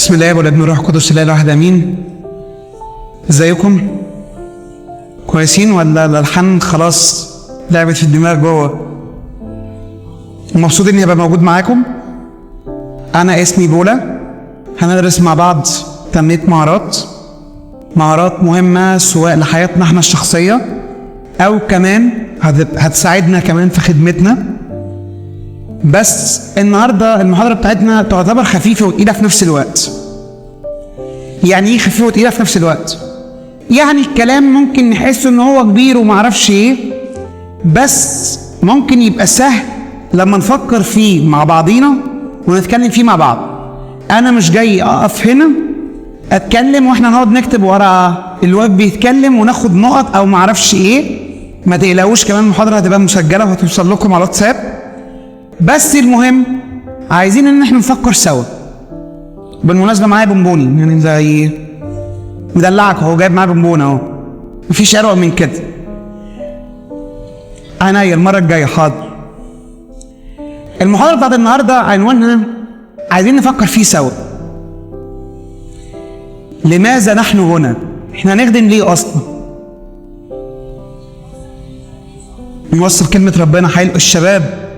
بسم الله والابن والروح القدس الاله الواحد امين. ازيكم؟ كويسين ولا الالحان خلاص لعبت في الدماغ جوه؟ مبسوط اني ابقى موجود معاكم. انا اسمي بولا. هندرس مع بعض تنمية مهارات، مهارات مهمة سواء لحياتنا احنا الشخصية او كمان هتساعدنا كمان في خدمتنا. بس النهارده المحاضرة بتاعتنا تعتبر خفيفة وتقيلة في نفس الوقت. يعني ايه خفيفة وتقيلة في نفس الوقت؟ يعني الكلام ممكن نحس ان هو كبير ومعرفش ايه، بس ممكن يبقى سهل لما نفكر فيه مع بعضينا ونتكلم فيه مع بعض. انا مش جاي اقف هنا اتكلم واحنا نقعد نكتب ورا الواد بيتكلم وناخد نقط او معرفش ايه. ما تقلقوش، كمان المحاضرة هتبقى مسجلة وهتوصل لكم على الواتساب. بس المهم عايزين ان احنا نفكر سوا. بالمناسبة معايا بونبوني، يعني زي مدلعك اهو، جايب معايا بونبون اهو، مفيش اروق من كده. عينيا المرة الجاية، حاضر. المحاضرة بتاعت النهاردة عنوانها عايزين نفكر فيه سوا. لماذا نحن هنا؟ احنا هنخدم ليه اصلا؟ نوصل كلمة ربنا. حلو الشباب،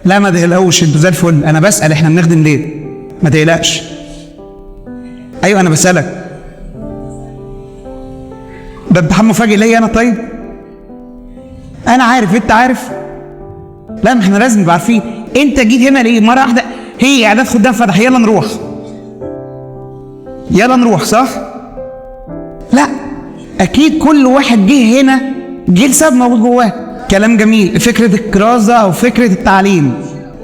لا ما تقلقوش انتوا زي الفل. انا بسأل احنا بنخدم ليه؟ ما تقلقش. ايوه انا بسألك. ده امتحان مفاجئ ليا انا؟ طيب انا عارف، انت عارف. لا ما احنا لازم نبقى عارفين انت جيت هنا ليه مرة واحدة. هي اعداد خدام فتح، يلا نروح يلا نروح، صح؟ لا اكيد كل واحد جه هنا جه لسبب موجود جواه. كلام جميل، فكرة الكرازة أو فكرة التعليم،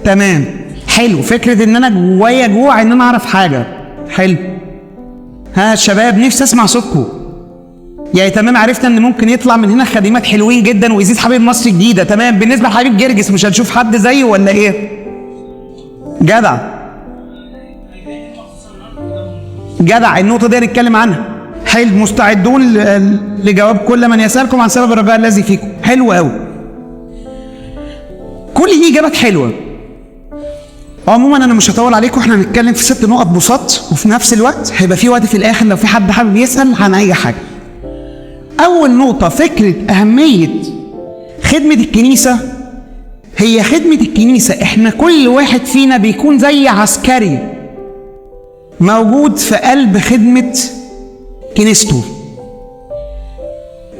تمام، حلو. فكرة إن أنا جوايا جوع إن أنا أعرف حاجة، حلو. ها شباب نفسي أسمع صوتكم. يعني تمام، عرفنا إن ممكن يطلع من هنا خدمات حلوين جدا ويزيد حبيب مصر جديدة، تمام. بالنسبة لحبيب جرجس مش هنشوف حد زيه ولا إيه؟ جدع جدع، النقطة دي هنتكلم عنها. حلو، مستعدون لجواب كل من يسألكم عن سبب الرجاء الذي فيكم. حلو قوي، كل دي اجابات حلوة. عموما انا مش هطول عليكم، احنا هنتكلم في 6 نقط بساط، وفي نفس الوقت هيبقى في وقت في الاخر لو في حد حابب يسال عن اي حاجة. اول نقطة، فكرة اهمية خدمة الكنيسة. هي خدمة الكنيسة احنا كل واحد فينا بيكون زي عسكري موجود في قلب خدمة كنيسته.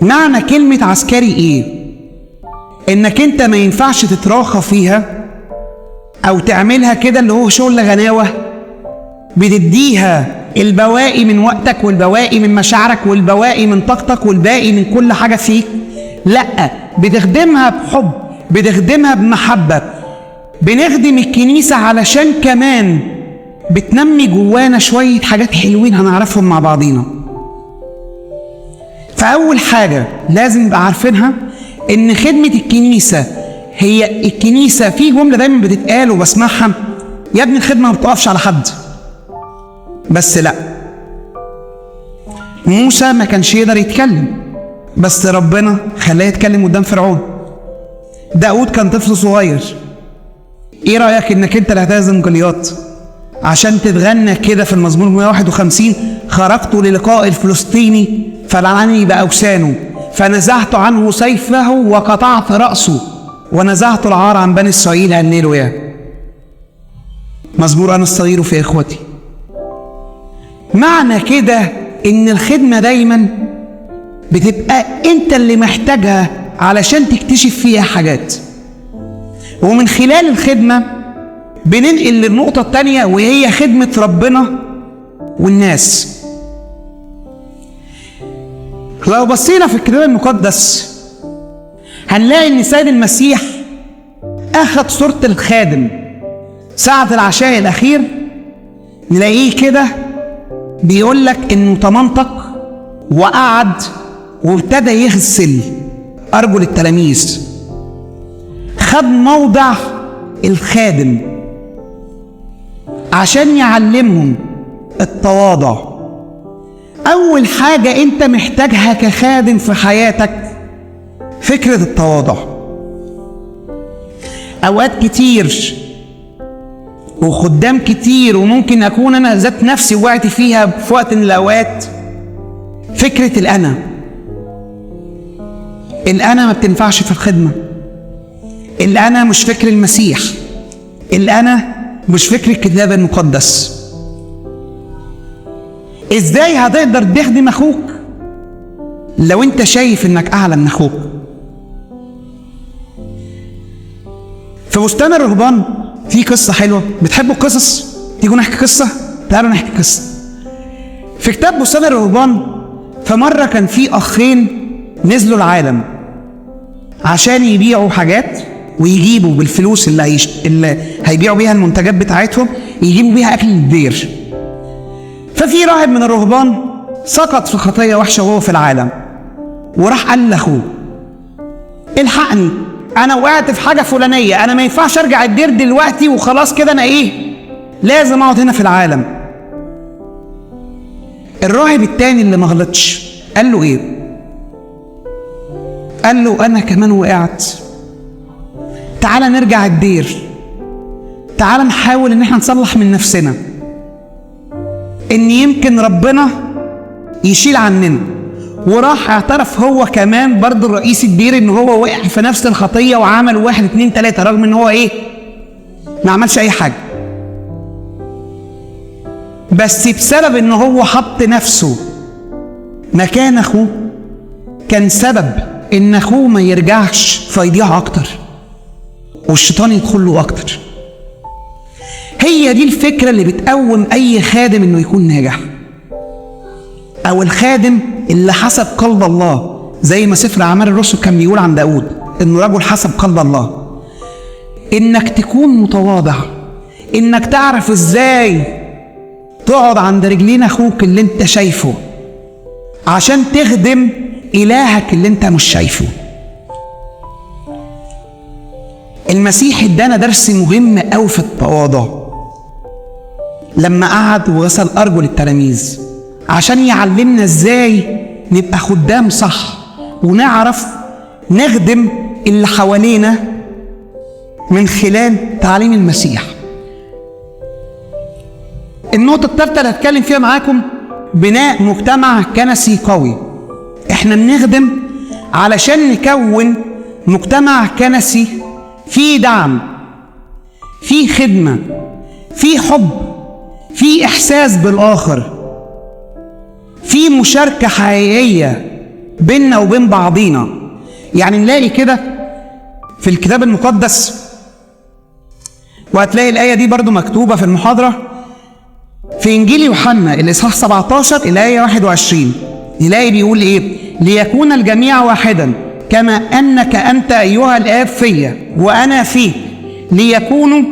معنى كلمة عسكري ايه؟ انك انت ما ينفعش تتراخى فيها او تعملها كده اللي هو شغل غناوة، بتديها البواقي من وقتك والبواقي من مشاعرك والبواقي من طاقتك والباقي من كل حاجة فيك. لا، بتخدمها بحب، بتخدمها بمحبة. بنخدم الكنيسة علشان كمان بتنمي جوانا شوية حاجات حلوين هنعرفهم مع بعضينا. فأول حاجة لازم نبقى عارفينها إن خدمة الكنيسة هي الكنيسة. في جملة دايما بتتقال وبسمعها، يا ابني الخدمة ما بتقفش على حد. بس لا، موسى ما كانش يقدر يتكلم، بس ربنا خلاه يتكلم قدام فرعون. داود كان طفل صغير. ايه رأيك انك انت اللي هتهزم جولياط عشان تتغنى كده في المزمور 151: خرجت للقاء الفلسطيني فلعنني بأوسانه، فنزعت عنه سيفه وقطعت رأسه، ونزعت العار عن بني إسرائيل. هللويا. مزمور أنا الصغير في إخوتي. معنى كده إن الخدمة دايما بتبقى أنت اللي محتاجها علشان تكتشف فيها حاجات، ومن خلال الخدمة بننقل للنقطة التانية وهي خدمة ربنا والناس. لو بصينا في الكتاب المقدس هنلاقي ان السيد المسيح اخذ صورة الخادم. ساعة العشاء الاخير نلاقيه كده بيقول لك انه تمنطق وقعد وابتدى يغسل ارجل التلاميذ. خد موضع الخادم عشان يعلمهم التواضع. أول حاجة أنت محتاجها كخادم في حياتك فكرة التواضع. أوقات كتير وخدام كتير، وممكن أكون أنا ذات نفسي وقعت فيها في وقت من الأوقات، فكرة الأنا. الأنا ما بتنفعش في الخدمة. الأنا مش فكر المسيح. الأنا مش فكر الكتاب المقدس. إزاي هتقدر تخدم أخوك لو أنت شايف إنك أعلى من أخوك؟ في بستان الرهبان في قصة حلوة. بتحبوا القصص؟ تيجوا نحكي قصة؟ تعالوا نحكي قصة. في كتاب بستان الرهبان، فمرة كان في أخين نزلوا العالم عشان يبيعوا حاجات ويجيبوا بالفلوس اللي هيبيعوا بيها المنتجات بتاعتهم، يجيبوا بيها أكل الدير. ففي راهب من الرهبان سقط في خطية وحشة وهو في العالم، وراح قال لأخوه: الحقني، أنا وقعت في حاجة فلانية، أنا ما ينفعش أرجع الدير دلوقتي، وخلاص كده أنا إيه، لازم أقعد هنا في العالم. الراهب التاني اللي ما غلطش قال له إيه؟ قال له: أنا كمان وقعت، تعال نرجع الدير، تعال نحاول إن احنا نصلح من نفسنا، إن يمكن ربنا يشيل عننا. وراح اعترف هو كمان برضه الرئيس الدير إن هو وقع في نفس الخطية وعمل 1 2 3، رغم إن هو إيه، ما عملش أي حاجة، بس بسبب إن هو حط نفسه مكان أخوه كان سبب إن أخوه ما يرجعش فيضيع أكتر والشيطان يدخل له أكتر. هي دي الفكرة اللي بتقوم أي خادم إنه يكون ناجح، أو الخادم اللي حسب قلب الله، زي ما سفر أعمال الرسل كان بيقول عن داود إنه رجل حسب قلب الله. إنك تكون متواضع، إنك تعرف إزاي تقعد عند رجلين أخوك اللي أنت شايفه عشان تخدم إلهك اللي أنت مش شايفه. المسيح ادانا درس مهم أوي في التواضع لما قعد وغسل أرجل التلاميذ، عشان يعلمنا ازاي نبقى خدام صح ونعرف نخدم اللي حوالينا من خلال تعليم المسيح. النقطة الثالثة اللي هتكلم فيها معاكم، بناء مجتمع كنسي قوي. احنا بنخدم علشان نكون مجتمع كنسي فيه دعم، فيه خدمة، فيه حب، فيه إحساس بالآخر، في مشاركة حقيقية بيننا وبين بعضينا. يعني نلاقي كده في الكتاب المقدس، وهتلاقي الآية دي برضو مكتوبة في المحاضرة في إنجيل يوحنا الإصحاح 17 الآية 21، نلاقي بيقول إيه؟ ليكون الجميع واحدا كما أنك أنت أيها الآب فيا وأنا فيك، ليكونوا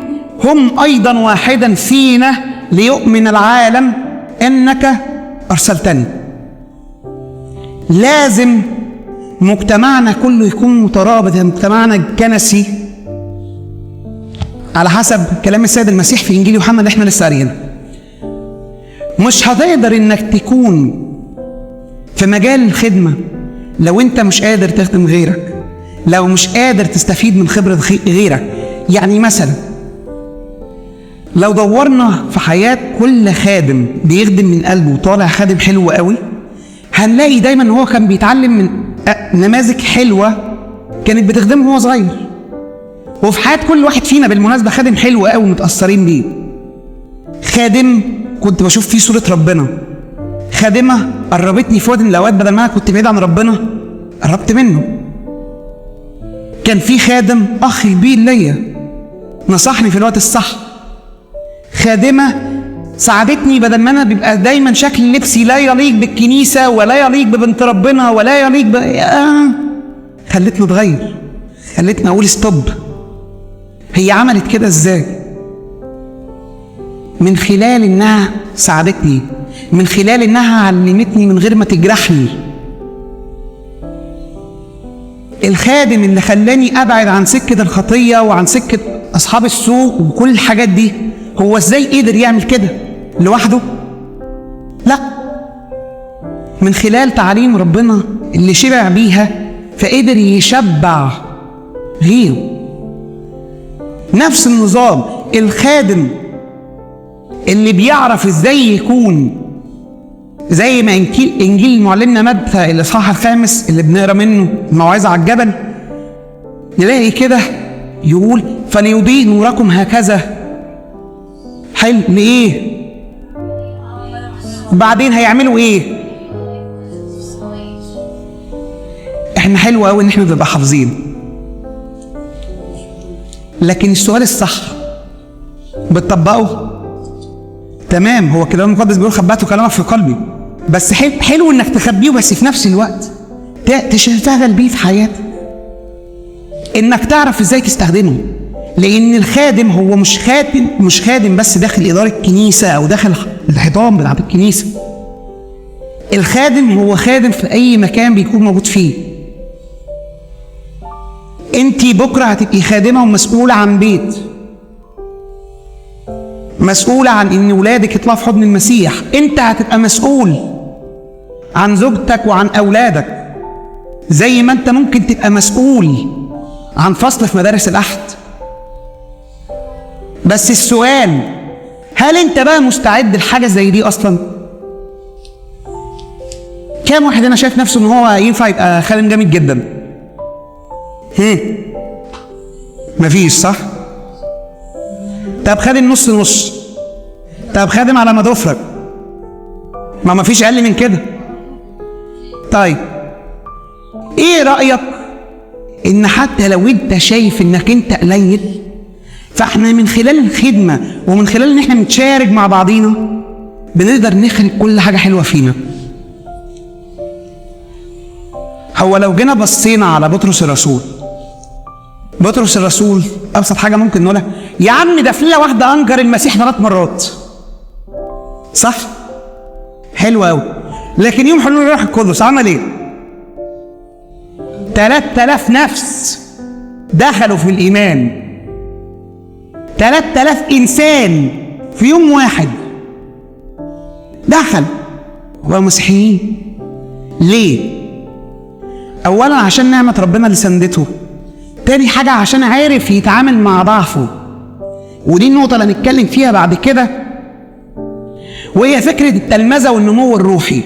هم أيضا واحدا فينا، ليؤمن العالم أنك أرسلتني. لازم مجتمعنا كله يكون مترابط، مجتمعنا الكنسي على حسب كلام السيد المسيح في إنجيل يوحنا اللي احنا لسه قاريينه. مش هتقدر انك تكون في مجال الخدمة لو انت مش قادر تخدم غيرك، لو مش قادر تستفيد من خبرة غيرك. يعني مثلا لو دورنا في حياة كل خادم بيخدم من قلبه وطالع خادم حلو قوي، هنلاقي دايما ان هو كان بيتعلم من نماذج حلوة كانت بتخدمه وهو صغير. وفي حياة كل واحد فينا بالمناسبة خادم حلو قوي متأثرين بيه. خادم كنت بشوف فيه صورة ربنا، خادمة قربتني في وقت من الأوقات بدل ما أنا كنت بعيد عن ربنا قربت منه. كان في خادم أخ كبير ليا نصحني في الوقت الصح، خادمة ساعدتني بدل ما أنا بيبقى دايما شكل لبسي لا يليق بالكنيسة ولا يليق ببنت ربنا ولا يليق خلتني اتغير، خلتني أقول ستوب. هي عملت كده إزاي؟ من خلال إنها ساعدتني، من خلال إنها علمتني من غير ما تجرحني. الخادم اللي خلاني أبعد عن سكة الخطية وعن سكة أصحاب السوق وكل الحاجات دي، هو إزاي قدر يعمل كده لوحده؟ لا، من خلال تعليم ربنا اللي شبع بيها فقدر يشبع غيره. نفس النظام، الخادم اللي بيعرف ازاي يكون زي ما انجيل معلمنا متى الاصحاح 5 اللي بنقرا منه الموعظة على الجبل، نلاقي كده يقول فليضيء نوركم هكذا. حلو، لإيه؟ بعدين هيعملوا ايه؟ احنا حلو قوي ان احنا بنبقى حافظين، لكن السؤال الصح بتطبقه؟ تمام، هو الكتاب المقدس بيقول خبأت كلامك في قلبي، بس حلو انك تخبيه، بس في نفس الوقت تشتغل بيه في حياتك، انك تعرف ازاي تستخدمه. لان الخادم هو مش خادم بس داخل ادارة الكنيسة او داخل الحيطان بتاعت الكنيسة. الخادم هو خادم في اي مكان بيكون موجود فيه. انتي بكره هتبقي خادمه ومسؤولة عن بيت، مسؤولة عن ان ولادك يطلعوا في حضن المسيح. انت هتبقى مسؤول عن زوجتك وعن اولادك، زي ما انت ممكن تبقى مسؤول عن فصل في مدارس الاحد. بس السؤال، هل انت بقى مستعد لحاجة زي دي اصلا؟ كام واحد انا شايف نفسه ان هو ينفع يبقى خادم جامد جدا؟ مفيش، صح؟ طب خادم نص نص، طب خادم على ما ضفرك، ما مفيش اقل من كده. طيب ايه رأيك ان حتى لو انت شايف انك انت قليل، فاحنا من خلال الخدمة ومن خلال ان احنا بنتشارك مع بعضينا بنقدر نخرج كل حاجة حلوة فينا. هو لو جينا بصينا على بطرس الرسول، بطرس الرسول ابسط حاجة ممكن نقولها، يا عم ده في ليلة واحدة انكر المسيح 3 مرات، صح؟ حلو قوي. لكن يوم حلول الروح القدس عمل ايه؟ 3000 نفس دخلوا في الايمان، 3000 انسان في يوم واحد دخل وبقوا مسيحيين. ليه؟ اولا عشان نعمة ربنا اللي سندته، تاني حاجة عشان عارف يتعامل مع ضعفه، ودي النقطة اللي هنتكلم فيها بعد كده، وهي فكرة التلمذة والنمو الروحي.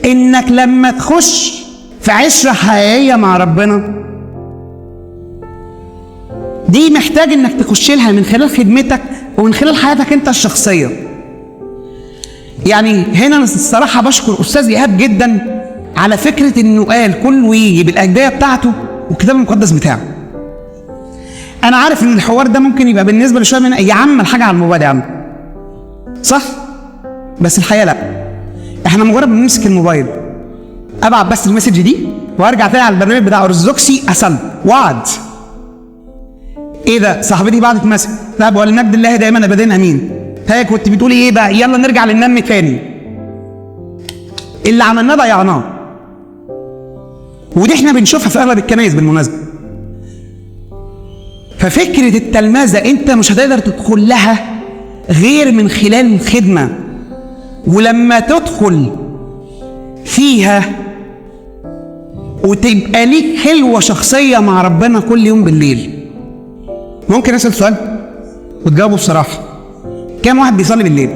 انك لما تخش في عشرة حقيقية مع ربنا، دي محتاج انك تخش لها من خلال خدمتك ومن خلال حياتك انت الشخصية. يعني هنا الصراحة بشكر أستاذ إيهاب جدا على فكرة انه قال كله يجي بالأجدية بتاعته والكتاب المقدس بتاعه. أنا عارف إن الحوار ده ممكن يبقى بالنسبة لشوية من يا عم الحاجة على الموبايل يا عم، صح؟ بس الحقيقة لأ، إحنا مجرد بنمسك الموبايل، أبعت بس ال message دي وأرجع تاني على البرنامج بتاع أرثوذكسي أسل وعد. إيه ده؟ صاحبتي بعتت message، طب ولمجد الله دايما أبدا أمين. هي كنت بتقولي إيه بقى؟ يلا نرجع للنم تاني. اللي عملناه ضيعناه. ودي احنا بنشوفها في اغلب الكنايس بالمناسبة. ففكره التلمذة انت مش هتقدر تدخل لها غير من خلال الخدمة، ولما تدخل فيها وتبقى ليك خلوه شخصية مع ربنا كل يوم بالليل. ممكن اسال سؤال وتجاوبه بصراحة؟ كام واحد بيصلي بالليل؟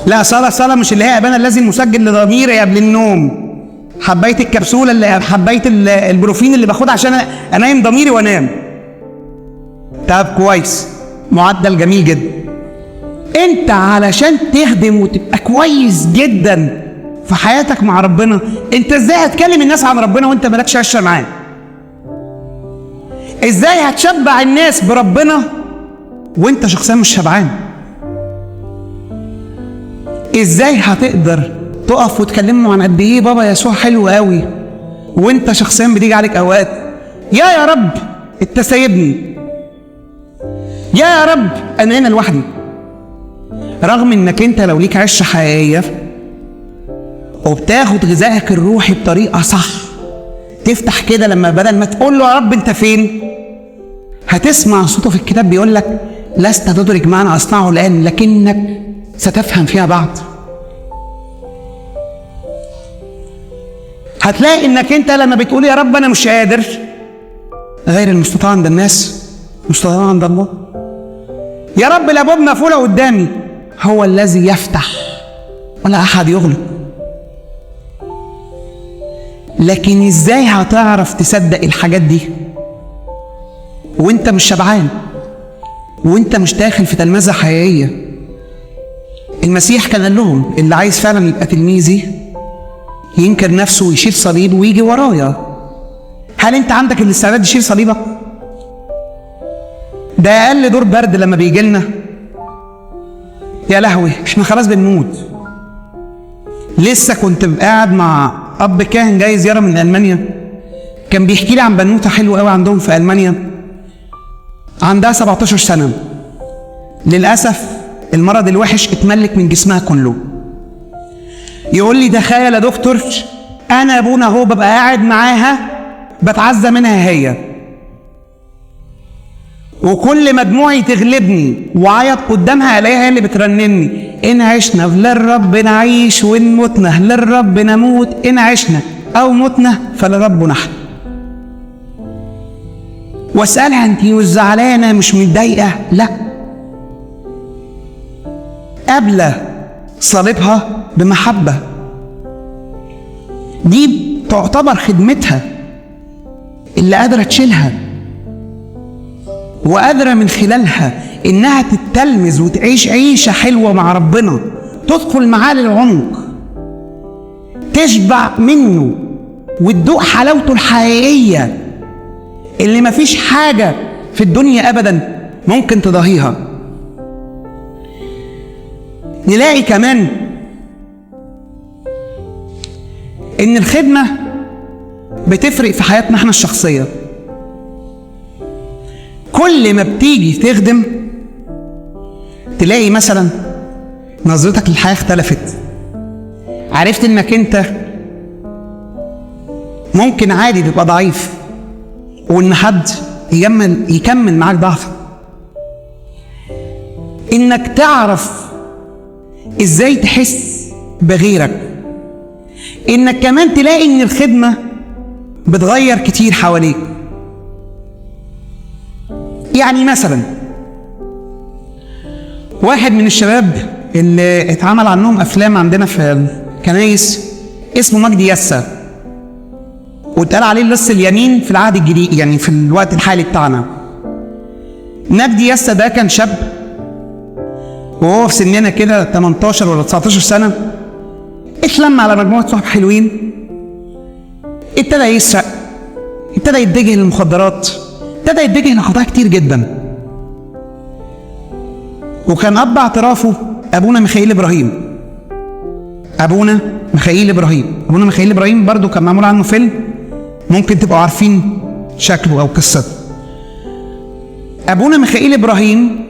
لا، صلاة مش اللي هي ابانا الذي المسجل لضميري قبل النوم، حبايه الكبسولة اللي حبايه البروفين اللي باخدها عشان انام ضميري وانام. طب كويس، معدل جميل جدا. انت علشان تخدم وتبقى كويس جدا في حياتك مع ربنا، انت ازاي هتكلم الناس عن ربنا وانت مالكش عشرة معاه؟ ازاي هتشبع الناس بربنا وانت شخصيا مش شبعان؟ ازاي هتقدر تقف وتكلمه عن قد ايه بابا يسوع حلو قوي وانت شخصيا بتيجي عليك اوقات يا رب انت سايبني، يا رب انا هنا لوحدي؟ رغم انك انت لو ليك عشرة حقيقية وبتاخد غذائك الروحي بطريقة صح، تفتح كده لما بدل ما تقول له يا رب انت فين، هتسمع صوته في الكتاب بيقول لك لست تدرك ما انا اصنعه الان لكنك ستفهم فيها بعد. هتلاقي انك انت لما بتقول يا رب انا مش قادر، غير المستطاع عند الناس مستطاع عند الله. يا رب الابواب مقفولة قدامي. هو الذي يفتح ولا احد يغلق. لكن ازاي هتعرف تصدق الحاجات دي وانت مش شبعان، وانت مش داخل في تلمذة حقيقية؟ المسيح كان قال لهم اللي عايز فعلا يبقى تلميذي ينكر نفسه ويشيل صليبه ويجي ورايا. هل انت عندك الاستعداد تشيل صليبك؟ ده اقل دور برد لما بيجي لنا يا لهوي احنا خلاص بنموت. لسه كنت قاعد مع اب كاهن جاي زيارة من المانيا، كان بيحكي لي عن بنوته حلوة قوي عندهم في المانيا، عندها 17 سنة. للاسف المرض الوحش اتملك من جسمها كله. يقول لي تخيل يا دكتور، انا ابونا اهو ببقى قاعد معاها بتعزى منها هي، وكل ما دموعي تغلبني وعيط قدامها الاقيها هي اللي بترنمني، ان عشنا للرب نعيش وان متنا للرب نموت، ان عشنا او متنا فللرب نحن. واسالها انت مش زعلانة مش متضايقة؟ لا، قابله صليبها بمحبة. دي تعتبر خدمتها اللي قادرة تشيلها، وقادرة من خلالها انها تتلمذ وتعيش عيشه حلوة مع ربنا، تدخل معاه للعمق، تشبع منه وتدوق حلاوته الحقيقية اللي مفيش حاجة في الدنيا ابدا ممكن تضاهيها. نلاقي كمان ان الخدمة بتفرق في حياتنا احنا الشخصية. كل ما بتيجي تخدم تلاقي مثلا نظرتك للحياة اختلفت، عرفت انك انت ممكن عادي تبقى ضعيف، وان حد يكمل معاك ضعفك، انك تعرف ازاي تحس بغيرك، انك كمان تلاقي ان الخدمة بتغير كتير حواليك. يعني مثلا واحد من الشباب اللي اتعمل عنهم افلام عندنا في الكنايس اسمه مجدي ياسا، واتقال عليه اللص اليمين في العهد الجديد، يعني في الوقت الحالي بتاعنا. مجدي ياسا ده كان شاب وهو في سننا كده 18 ولا 19 سنة، اتلم على مجموعة صحاب حلوين، ابتدى يسرق، ابتدى يتجه للمخدرات، ابتدى يتجه لخطايا كتير جدا. وكان اب اعترافه ابونا ميخائيل ابراهيم. ابونا ميخائيل ابراهيم، ابونا ميخائيل ابراهيم برضو كان معمول عنه فيلم، ممكن تبقوا عارفين شكله او قصته. ابونا ميخائيل ابراهيم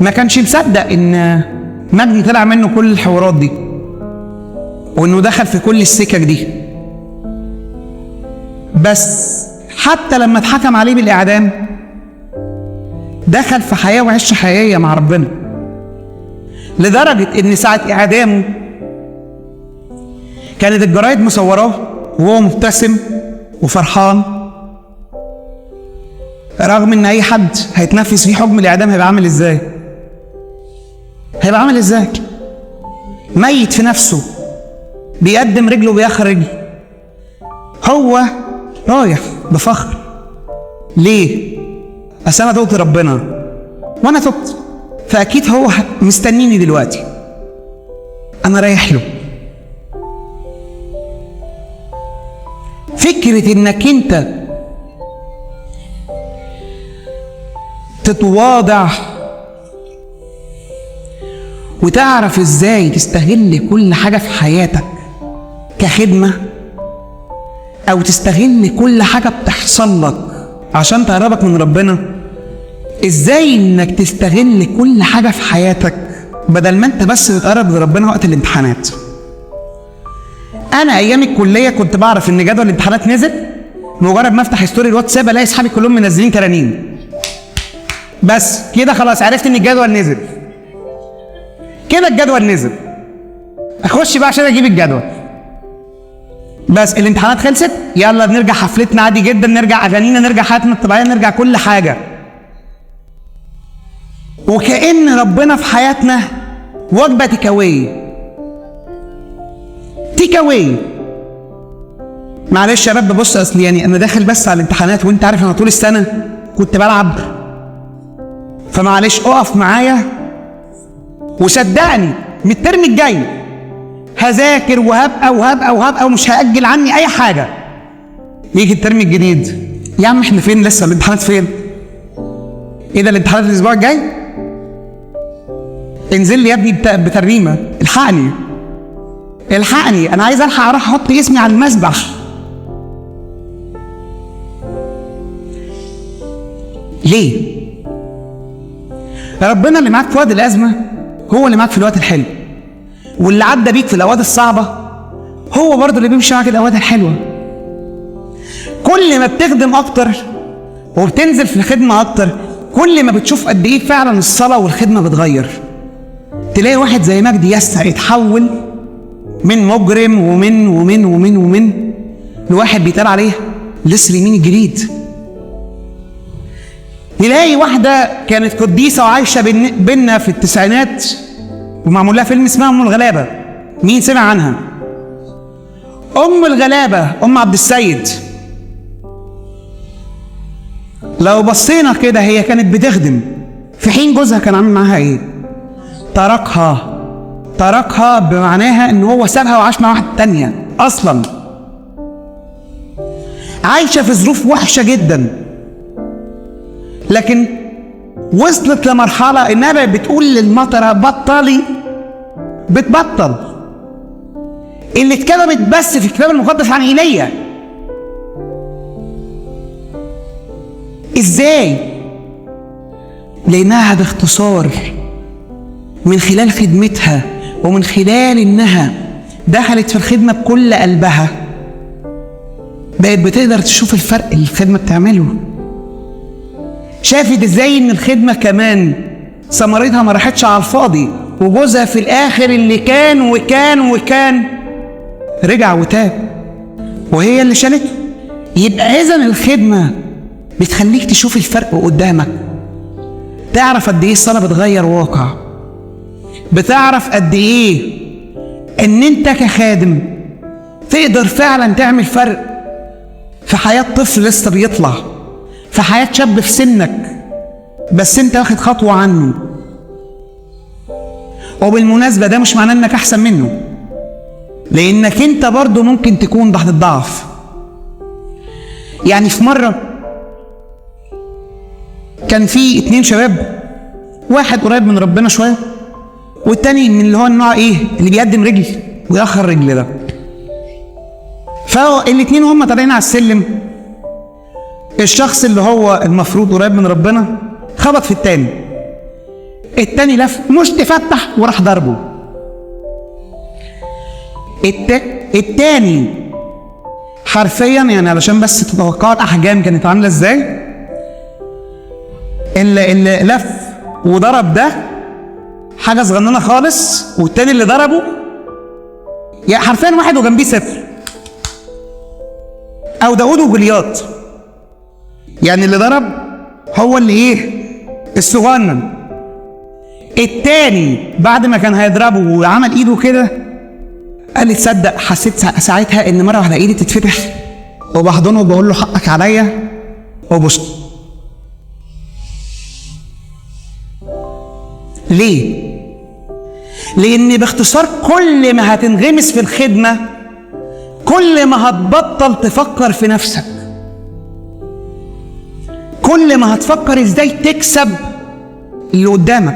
ما كانش مصدق ان مجدي طلع منه كل الحوارات دي، وانه دخل في كل السكك دي. بس حتى لما اتحكم عليه بالاعدام دخل في حياة وعيشه حقيقية مع ربنا، لدرجة ان ساعة اعدامه كانت الجرايد مصوراه وهو مبتسم وفرحان، رغم ان اي حد هيتنفذ فيه حكم الاعدام هيبقى عامل ازاي؟ هيبقى عامل ازاي؟ ميت في نفسه، بيقدم رجله وبيخرج، هو رايح بفخر. ليه؟ اصل انا تبت ربنا وانا تبت، فاكيد هو مستنيني دلوقتي، انا رايح له. فكرة انك انت تتواضع وتعرف ازاي تستغل كل حاجة في حياتك كخدمة، او تستغل كل حاجة بتحصل لك عشان تقربك من ربنا. ازاي انك تستغل كل حاجة في حياتك بدل ما انت بس بتقرب لربنا وقت الامتحانات. انا ايام الكلية كنت بعرف ان جدول الامتحانات نزل، مجرد ما افتح story الواتساب الاقي اصحابي كلهم منزلين ترانيم، بس كده خلاص عرفت ان الجدول نزل. كده الجدول نزل، اخش بقى عشان اجيب الجدول. بس الامتحانات خلصت، يلا بنرجع حفلتنا عادي جدا، نرجع اغانينا، نرجع حياتنا الطبيعية، نرجع كل حاجة. وكأن ربنا في حياتنا وجبة take away. take away. معلش يا رب، بص اصل يعني انا داخل بس على الامتحانات، وانت عارف انا طول السنة كنت بلعب، فمعلش اقف معايا وصدقني من الترم الجاي هذاكر وهبقى وهبقى وهبقى ومش هأجل عني اي حاجة. يجي الترم الجديد، يا عم احنا فين لسه؟ الامتحانات فين؟ ايه ده الامتحانات الاسبوع الجاي؟ انزل لي يا ابني بترنيمه، الحقني الحقني، انا عايز الحق اروح احط اسمي على المسبح. ليه؟ ربنا اللي معاك في وقت الازمة هو اللي معاك في الوقت الحلو، واللي عدى بيك في الاوقات الصعبة هو برضه اللي بيمشي معاك الاوقات الحلوة. كل ما بتخدم اكتر وبتنزل في الخدمة اكتر، كل ما بتشوف قد ايه فعلا الصلاة والخدمة بتغير. تلاقي واحد زي مجدي يسع يتحول من مجرم ومن ومن ومن ومن لواحد بيتقال عليه لسه اليمين الجديد. نلاقي واحدة كانت قديسة وعايشة بينا في التسعينات ومعمول لها فيلم اسمها ام الغلابة. مين سمع عنها؟ ام الغلابة، ام عبد السيد. لو بصينا كده هي كانت بتخدم في حين جوزها كان عامل معاها ايه؟ تركها. تركها بمعناها ان هو سابها وعاش مع واحدة تانية اصلا، عايشه في ظروف وحشة جدا، لكن وصلت لمرحلة انها بقت بتقول للمطره بطلي، بتبطل. اللي اتكتبت بس في الكتاب المقدس عن ايليا. ازاي؟ لانها باختصار من خلال خدمتها ومن خلال انها دخلت في الخدمة بكل قلبها بقت بتقدر تشوف الفرق اللي الخدمة بتعمله. شافت ازاي ان الخدمة كمان ثمرتها ما راحتش على الفاضي، وجوزها في الاخر اللي كان وكان وكان رجع وتاب وهي اللي شالته. يبقى اذا الخدمة بتخليك تشوف الفرق قدامك، تعرف قد ايه الصلاة بتغير واقع، بتعرف قد ايه ان انت كخادم تقدر فعلا تعمل فرق في حياة طفل لسه بيطلع، في حياة شاب في سنك بس انت واخد خطوة عنه. وبالمناسبة ده مش معناه انك احسن منه، لانك انت برضو ممكن تكون تحت الضعف. يعني في مرة كان في 2 شباب، واحد قريب من ربنا شوية والتاني من اللي هو النوع ايه اللي بيقدم رجل ويأخر رجل ده. فالاتنين هم طالعين على السلم، الشخص اللي هو المفروض قريب من ربنا خبط في التاني، التاني لف مش تفتح وراح ضربه. التاني حرفيا يعني علشان بس تتوقعوا الاحجام كانت عامله ازاي، اللي لف وضرب ده حاجة صغننه خالص، والتاني اللي ضربه يعني حرفيا واحد وجنبيه صفر، او داوود وجولياط. يعني اللي ضرب هو اللي ايه الصغنن، التاني بعد ما كان هيضربه وعمل ايده كده قال لي تصدق حسيت ساعتها ان مرة واحدة ايدي تتفتح وبحضنه وبقول له حقك عليا وبص. ليه؟ لان باختصار كل ما هتنغمس في الخدمة كل ما هتبطل تفكر في نفسك، كل ما هتفكر ازاي تكسب اللي قدامك.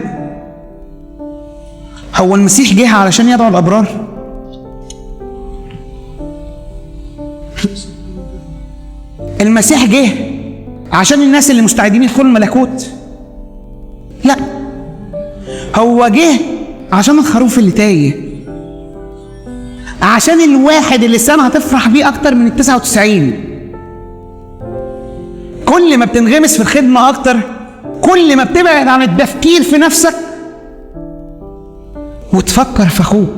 هو المسيح جه علشان يدعو الابرار؟ المسيح جه عشان الناس اللي مستعدين يدخلوا الملكوت؟ لا، هو جه عشان الخروف اللي تايه، عشان الواحد اللي السنة هتفرح بيه اكتر من 99. كل ما بتنغمس في الخدمة اكتر كل ما بتبعد عن التفكير في نفسك وتفكر في اخوك،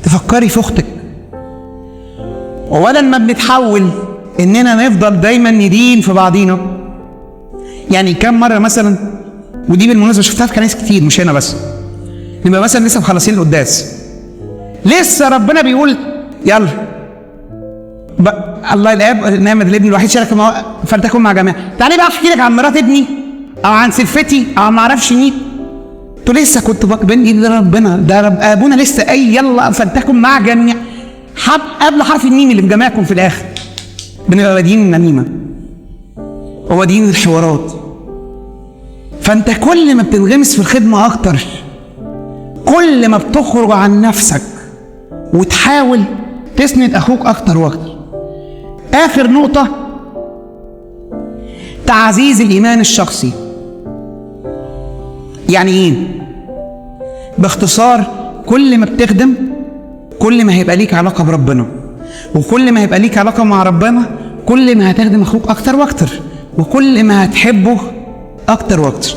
تفكري في اختك. ولا ما بنتحول اننا نفضل دايما ندين في بعضينا. يعني كم مرة مثلا ودي بالمناسبة شفتها في كنايس كتير مش هنا بس. نبقى مثلا لسه مخلصين القداس، لسه ربنا بيقول يلا الله الاب نعمة الابن الوحيد شارك فلتكن مع جميع. تعالي بقى احكي لك عن مرات ابني او عن سلفتي او ما اعرفش مين. انتوا لسه كنتوا بين ده ربنا، ده رب ابونا لسه اي يلا فلتكن مع جميع، قبل حرف الميم اللي في جميعكم في الاخر. بنبقى بادئين النميمة وبادئين الحوارات. فانت كل ما بتنغمس في الخدمة اكتر، كل ما بتخرج عن نفسك وتحاول تسند اخوك اكتر واكتر. اخر نقطة، تعزيز الايمان الشخصي. يعني ايه؟ باختصار، كل ما بتخدم كل ما هيبقى ليك علاقة بربنا، وكل ما هيبقى ليك علاقة مع ربنا كل ما هتخدم اخوك اكتر واكتر، وكل ما هتحبه اكتر واكتر.